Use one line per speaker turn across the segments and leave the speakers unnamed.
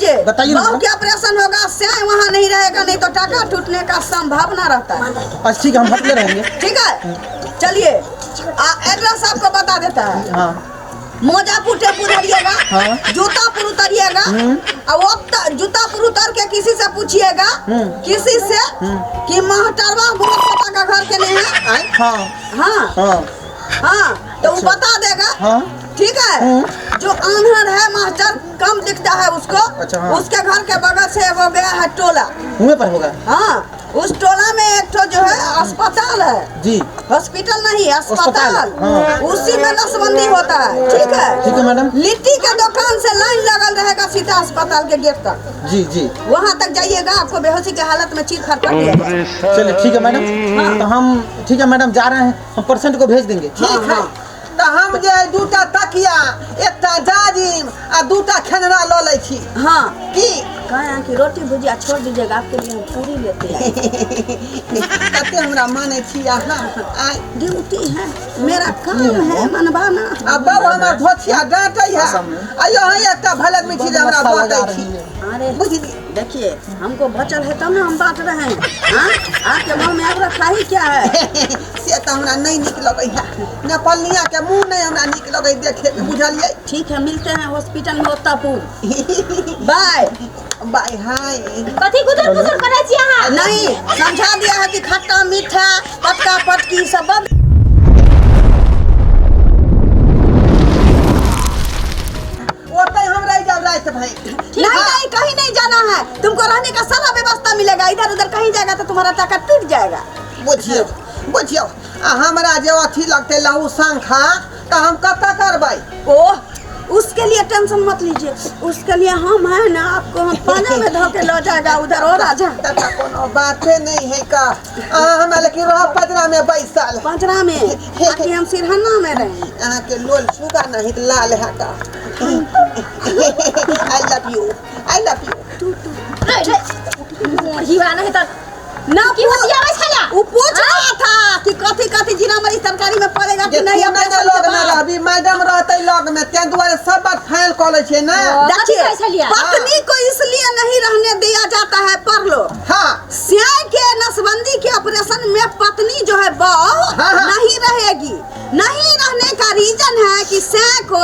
देखिए,
बताइए ना
बहू
मैडम।
के ऑपरेशन होगा, स्याह वहाँ नहीं रहेगा, नहीं तो टाका टूटने का संभावना रहता है।
अच्छा ठीक है, हम हटले रहेंगे।
ठीक है, चलिए एड्रेस आपको बता देता है।
हाँ।
मोजापुर टेम्पू धरिएगा,
हाँ।
जूतापुर उतरिएगा, और वो जूतापुर उतर के किसी से पूछिएगा, किसी से कि महटरवा भोला का घर के नहीं है।
हाँ।
हाँ।
हाँ।
हाँ, तो वो बता देगा।
हाँ।
ठीक है, जो आन्हर है मास्टर कम दिखता है उसको।
अच्छा, हाँ।
उसके घर के बगल से वो गया है टोला,
हुए पर होगा।
हाँ, उस टोला में एक ठो जो है अस्पताल है।
जी।
हॉस्पिटल नहीं, अस्पताल।
अस्पताल, हाँ।
उसी में नसबंदी होता है। ठीक है।
ठीक है मैडम।
लिट्टी के दुकान से लाइन लगल रहेगा सीधा अस्पताल के गेट तक।
जी जी।
वहाँ तक जाइएगा, आपको बेहोशी के हालत में चीर फाड़ कर दिया जाएगा।
चलिए ठीक है मैडम, तो हम ठीक है मैडम जा रहे हैं, हम पेशेंट को भेज देंगे।
ठीक है, तऽ हम जे दूटा तकिया, एकटा जाजिम आ दूटा खेनरा लऽ लै छी।
हाँ।
की
कहे हैं कि रोटी भुजिया छोड़ दीजिएगा, आपके लिए हम पूरी लेते हैं।
कते हमरा मानै छी अहाँ? आइ
ड्यूटी है, मेरा काम है मनवाना।
आ बाबू हमर धोथिया डाँटै है, आ यहाँ एकटा भल आदमी छी जे हमरा
मच्छा लगा
बाँटै छी।
रही है।
अरे
बुझली?
देखिए, हमको बचल है तब ना हम बांट रहे हैं। हाँ? आपके मुंह में अब रखा ही क्या है?
से तऽ हमरा नहि नीक लगै है, नेपालिया के मुँह नहि हमरा नीक लगै देखे मे, बुझलियै?
ठीक है, मिलते हैं हॉस्पिटल में ओत्तापुर। बाय
बाय। हाय।
कथी गुदर गुदर करै छी अहाँ?
नहीं, समझा दिया है कि खट्टा मीठा पटका पटकी सब बंद।
ओतै हम रहि जाब राति भरि।
नहीं नहीं, कहीं नहीं जाना है तुमको, रहने का सारा व्यवस्था मिलेगा। इधर उधर कहीं जाएगा तो तुम्हारा टाका टूट जाएगा।
बुझियौ बुझियौ, आ हमरा जे अथी लगतै लहू शंखा तऽ हम कतऽ करबै?
ओह, उसके लिए टेंशन मत लीजिए, उसके लिए हम हैं ना, आपको हम पानी में धो के लो जाएगा उधर और राजा।
तब कोनो बाते नहीं है का। अहाँ हमरा लेकिन रह पजरा में बैसल।
पंजरा में ताकि हम सिरहना में रहे।
अहाँके लोल सुगा नहीं तऽ लाल है का। I love you, I love you.
तू तू
रे रे मोढ़ीवा नहीं तऽ
ना
की बतियाबै छला?
वो पूछ रहा था कि कथी कथी जीरा मरीच तरकारी में पड़ेगा
जे
कि नहीं
तू नहि
ऑपरेशन
लग
के
में
बाद।
रहबी, मैडम रहतै लग में, तें दुआरे सब बात फाइनल कऽ लै छियै ने।
कथी
देखिए,
कहै छलियै?
पत्नी को इसलिए नहीं रहने दिया जाता है पर लोग
हाँ।
स्याय के नसबंदी के ऑपरेशन में पत्नी जो है बहू
हाँ, हाँ।
नहीं रहेगी। नहीं रहने का रीजन है कि स्याय को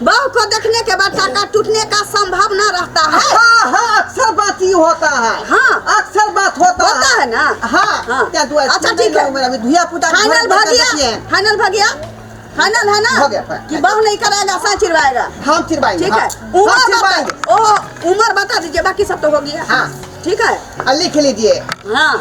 बहू को देखने के बाद टाका टूटने का संभावना रहता है।
हाँ हाँ, अक्सर बात ही होता है।
हाँ।
अक्सर बात होता
होता है ना?
हाँ।
हाँ।
तें दुआरे
अच्छा,
तू नहि
ठीक है।
लग में रहबी, धिया पुता के
फाइनल
घर पर
भ गया?
देखिए।
फाइनल भ गया? फाइनल है ना?
हो गया, फाइनल।
कि बहू नहीं कराएगा, सा चिरवाएगा?
हम चिरवाएंगे।
ठीक
हाँ।
है,
हम
उम्र बता
चिरवाएंगे।
ओ उम्र बता दीजिए, बाकी सब तो हो गया।
हाँ।
ठीक है,
आ, लिख लीजिए।
हाँ,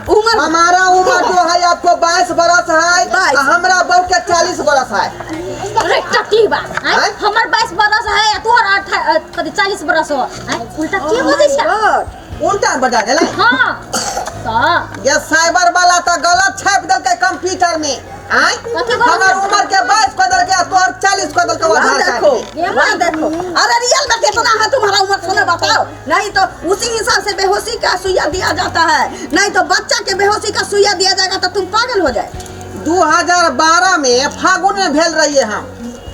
उम्र
हमारा उम्र जो है आपको 22 बरस है।
22।
आ हमरा बहू के 40 बरस है।
रे टटीबा, आँय?
आँय?
हमर 22 बरस है आ तोहर कथी 40 बरस हो, आँय? उल्टा के बजै छै?
गॉड।
उल्टा बजा गेलै।
हाँ तऽ
ये साइबर वाला तो गलत छाप देलकै कंप्यूटर में। आँय?
कथी गलत?
हमर उम्र के 22 कऽ देलकै आ तोहर 40 कऽ देलकै
वहाँ
आधार
देखो,
कार्ड में।
वहाँ देखो, अरे रियल में कितना है तुम्हारा उम्र सुनो बताओ, नहीं तो उसी हिसाब से बेहोशी का सुइया दिया जाता है, नहीं तो बच्चा के बेहोशी का सुइया दिया जाएगा तो तुम पागल हो जाए।
2012 में फागुन में भेल रहिए हम।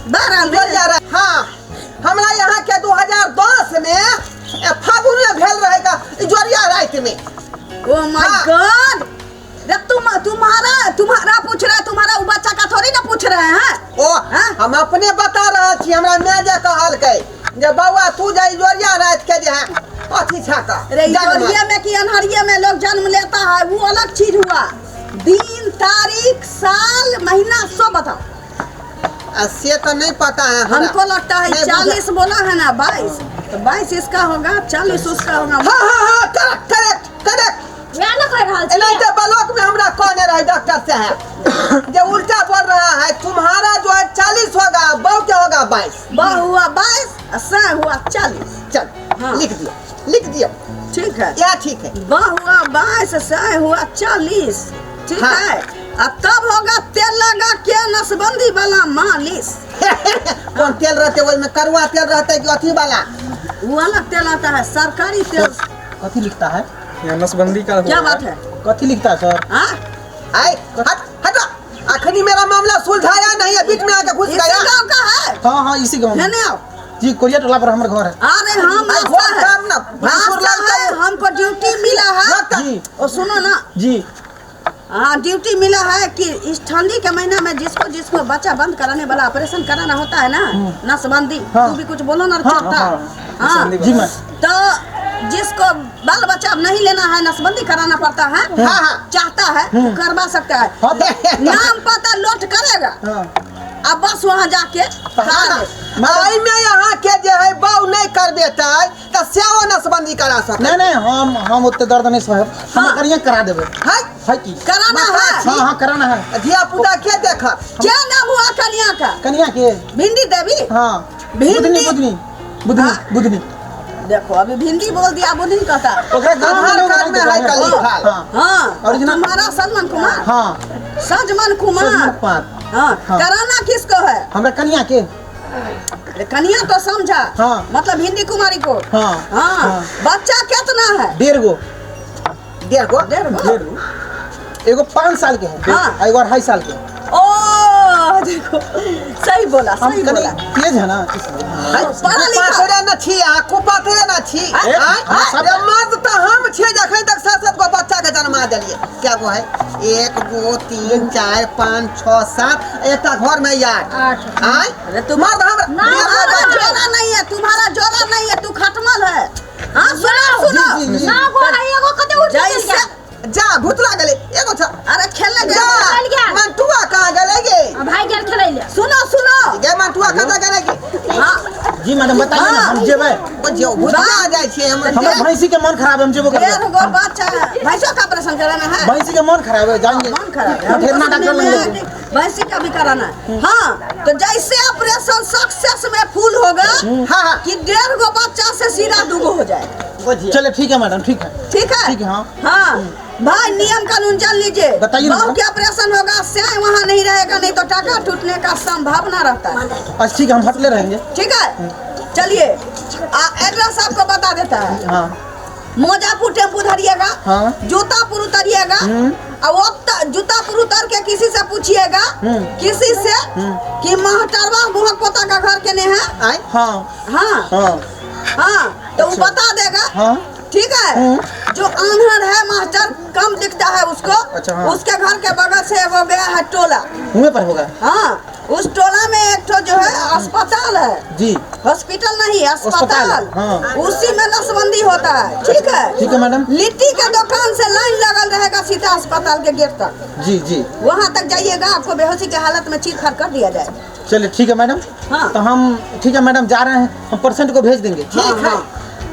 12 में?
2000, हाँ, हमरा यहाँ के 2010 में फागुन में भेल रहेगा जोरिया रात में।
ओ my
हाँ।
गॉड, रे तुम्हारा तुम्हारा पूछ रहा है, तुम्हारा वो बच्चा का थोड़ी ना पूछ रहे हैं।
ओ
हाँ?
हम अपने बता रहल छी, हमरा माय जे कहलकै जे बौआ तू जे जोरिया रात के जे है अथी छाका
अरे
जन्म।
जोरिया में कि अनहरिया में लोग जन्म लेता है वो अलग चीज हुआ, दिन तारीख साल महीना सब बताओ।
आ, से तो नहीं पता है हमरा।
हमको लगता है
नहीं बुझा।
40 बोला है ना, 22 तो 22 इसका होगा, 40 उसका होगा।
हाँ हाँ हाँ, करेक्ट करेक्ट करेक्ट।
वएह ने कहि रहल छी।
एनाहिते ब्लॉक में हमरा कहने रहे डॉक्टर साहब जे उल्टा बोल रहा है, तुम्हारा जो है 40 होगा, बहू के होगा 22।
बहू हुआ 22 और सै हुआ 40।
चल।
हाँ।
लिख दियो लिख दियो।
ठीक है।
या ठीक है।
बहू हुआ 22, सै हुआ 40, ठीक
हाँ।
है। आ तब होगा तेल लगा के नसबंदी वाला मालिश।
कौन तेल रहते ओहिमे, करुआ तेल रहते कि अथी वाला?
वो अलग तेल आता है, सरकारी तेल।
कथी लिखता है?
यहाँ नसबंदी का
क्या बात है?
कथी लिखता है सर?
हाँ?
आय हट हटो, अखनी मेरा मामला सुलझाया नहीं है, बीच में आके घुस
इसी
गया।
गांव का है?
हाँ हाँ, इसी गाँव
है
में।
ना?
जी कोरिया टोला पर हमर घर है।
अरे हम
आ,
रास्ता
घर
है
काम ना, भैंसुर
रास्ता
लगता
है
है।
हमको ड्यूटी मिला है।
लगता।
जी।
और सुनो ना
जी।
हाँ ड्यूटी मिला है कि इस ठंडी के महीना में जिसको जिसको बच्चा बंद कराने वाला ऑपरेशन कराना होता है ना, नसबंदी।
हाँ।
तू भी कुछ बोलो ना।
हाँ,
चोटा।
हाँ,
हाँ
जी मैम।
तो जिसको बाल बच्चा अब नहीं लेना है, नसबंदी कराना पड़ता है।
हाँ, हाँ।
चाहता है वो करवा सकता है।
हाँ तो
नाम पता लोट करेगा।
हाँ।
अब बस वहाँ जाके करा दे।
एहिमे अहाँ के जे है बहू नहीं करबेतै तऽ सेहो नसबंदी करा सकै।
नहीं नहीं, हम ओते दर्द नहीं सहब, हम
हाँ।
करिए करा देबे।
है
है की?
कराना है।
हाँ हाँ कराना है।
धिया पुता के देखत?
क्या नाम हुआ कन्या का?
कन्या के
भिंडी देवी।
हाँ।
भिंडी।
बुधनी बुधनी बुधनी।
हाँ।
बुधनी।
देखो अभी भिंडी बोल दिया, बुधनी कहता।
ओकरा गाँव में
आधार
लोग
कार्ड में है
हाँ,
लिखल।
हाँ।
हाँ
ओरिजिनल-
तुम्हारा सलमान कुमार।
हाँ
सजमन कुमार।
सजमन कुमार।
हाँ।
हाँ।
कराना किसको है?
हमरा कन्या के।
अरे कन्या तो समझा।
हाँ।
मतलब हिंदी कुमारी को।
हाँ।
हाँ।
हाँ।
बच्चा कितना है?
1.5 गो।
1.5 गो।
1.5 गो।
1.5 गो। एगो 5 साल के है।
हाँ।
आ एगो 2.5 साल के है।
ओ देखो सही बोला,
हम
सही
कनी
बोला।
तेज है ना इसलिए।
है,
पढ़ा लिखा।
कुपाथरे न छी अहाँ, कुपाथरे न छी।
ए,
आँय?
हाँ, सब-
रे मर्द तऽ हम छियै जखन तक 7-7 गो बच्चा के जन्मा देलियै। क्या गो है? 1 2 3 4 5 6 7, एकटा घर में 8।
8।
आँय?
अरे तुम
मर्द हमरा
ना,
तुम्हारा
ना,
जोड़ा नहीं है, तुम्हारा जोड़ा नहीं है, तू खटमल है। हाँ सुनो सुनो।
जी, जी, जी।
ना गो है एगो कते उठ के चल
जैसे
गेल।
जा भूत लागल एगो छ।
अरे खेलने
जा
गया।
चल गेल।
मंटुआ कहाँ गेलै गे?
आ भाई गेल खेलै ले।
सुनो सुनो।
गे मंटुआ कतऽ गेलै गे?
हाँ
जी मैडम बताइए ना, हम जेबै।
बुझियौ भूतला जाइ छियै हम।
हमर भैंसी के मन खराब है, हम जेबो करबै।
1.5 गो बच्चा है, भैंसों का ऑपरेशन कराना है।
भैंसी के मन खराब है, जाएंगे।
मन खराब है।
ठेरना डॉक्टर लग
हमको
लेंगे।
भैंसी का भी कराना है। हाँ तो जैसे ऑपरेशन सक्सेस में फुल होगा।
हाँ हाँ।
कि 1.5 गो बच्चा से सीधा 2 गो हो जाए।
बुझियौ।
चलिए ठीक है मैडम, ठीक है।
ठीक है।
ठीक है, हाँ।
हाँ भाई नियम कानून जान लीजिए।
बताइए ना
बहू
मैडम।
के ऑपरेशन होगा, स्याह वहाँ नहीं रहेगा, नहीं तो टाका टूटने का संभावना रहता है।
अच्छा ठीक है, हम हटले रहेंगे।
ठीक है चलिए एड्रेस आपको बता देता है।
हाँ।
मोजापुर टेम्पू धरिएगा।
हाँ।
जूतापुर उतरिएगा। और जूतापुर उतर के किसी से पूछिएगा, किसी से कि महटरवा मुहक पोता का घर केने है।
आँय?
हाँ।
हाँ।
हाँ।
हाँ तो वो बता देगा।
हाँ।
ठीक है। जो आन्हर है मास्टर कम दिखता है उसको।
अच्छा, हाँ।
उसके घर के बगल से एगो गया है टोला।
हुए पर होगा।
हाँ उस टोला में एक ठो जो है अस्पताल है।
जी।
हॉस्पिटल नहीं अस्पताल।
अस्पताल, हाँ।
उसी में नसबंदी होता है। ठीक है।
ठीक है मैडम।
लिट्टी के दुकान से लाइन लगल रहेगा सीधा अस्पताल के गेट तक।
जी जी।
वहाँ तक जाइएगा, आपको बेहोशी के हालत में चीर फाड़ कर दिया जाए।
चलिए ठीक है मैडम।
हाँ।
तो हम ठीक है मैडम जा रहे हैं, हम पेशेंट को भेज देंगे।
ठीक है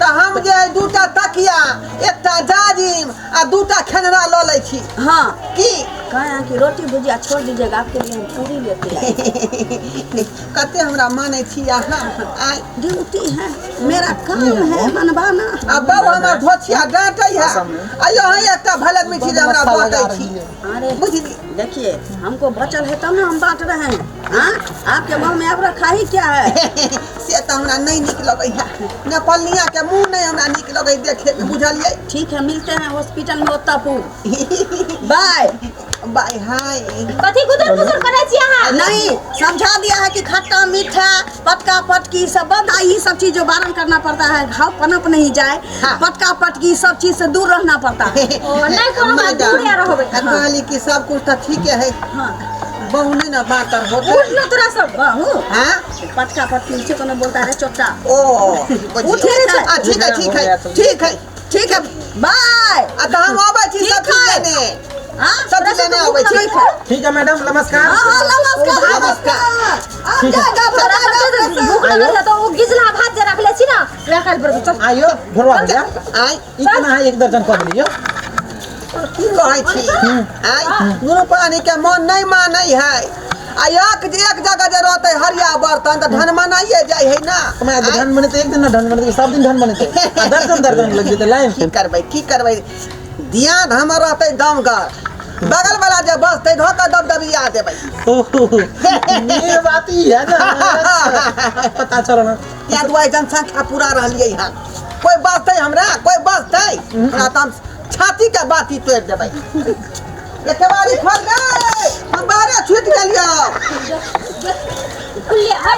तऽ हम जे है 2टा तकिया, 1टा जाजिम आ 2टा खेनरा लऽ लै छी।
हाँ।
की?
कहे हैं कि रोटी भुजिया छोड़ दीजिएगा, आपके लिए हम पूरी लेते आए।
कते हमरा मानै छी अहाँ? आँय?
ड्यूटी है मेरा, काम है मनवाना।
आ बहू हमर धोछिया डाँटै है, आ यहाँ एकटा भल आदमी छी जे हमरा बाँटै छी।
अरे
बुझली?
देखिए हमको बचल है तब ना हम बांट रहे हैं। हाँ आपके मुँह में अब रखा ही क्या है?
से तऽ हमरा नहीं नीक लगै है, नेपालिया के मुँह नहीं हमरा नीक लगै देखे में, बुझलियै?
ठीक है मिलते हैं हॉस्पिटल में ओत्तापुर। बाय
बाय। हाय।
कथी गुदर गुदर करै छी अहाँ?
नहीं समझा दिया है कि खट्टा मीठा पटका पटकी सब बंद, ये सब चीज जो बारण करना पड़ता है, घाव पनप नहीं जाए।
हाँ।
पटका पटकी सब चीज से दूर रहना पड़ता है।
ओ नहीं कोनो बात, दूर रहबै।
कहली कि सब कुछ तऽ ठीके है।
हाँ।
बहू नहीं ना बाँतर होतै।
उठ न तोरा सब।
बहू
हाँ?
पटका पटकी से कोनो बोलता है चोटा।
ओ
उठे रे।
ठीक है ठीक है ठीक है
ठीक है बाय।
आ तऽ हम अबै छी
ठीक
सब चीज
है।
लेने।
हाँ
सब चीज लेने अबै छी।
ठीक है।
ठीक है मैडम नमस्कार।
हाँ हाँ नमस्कार
नमस्कार।
नमस्कार। आ जाएगा
तोरा
भरा
सबके भूख लगल है तो ओ गिजला भात जे रखले छी ना वएह खाइ पड़तौ। चल
आइयो ढोरवा हो गया।
आँय?
ई केना है 1 दर्जन कऽ देलियो।
की कहै छी? आँय? दुनू प्राणी के मन नहीं मानै है। आ एक जगह जे रहतै हरिया बर्तन तऽ ढन मनाइए जाइ है ना।
हमरा धन बनेतै एक दिन ना धन बनेतै, सब दिन धन बनेतै। आ दर्जन दर्जन लग जेतै लाइन।
की करबै की करबै, ध्यान हमर रहतै दमगर, बगल वाला जे बसतै धऽ कऽ दबदबिया देबै।
ये बात ही है ना, पता चल ना।
या दुआरे जनसंख्या पूरा रहलियै हन, कोइ बसतै हमरा, कोइ बसतै हमरा तऽ हम छाती के बाती तोड़ि देबै। एकेबारी खोल गए, हम बाहरे छूटि गेलियौ।
खुलले है।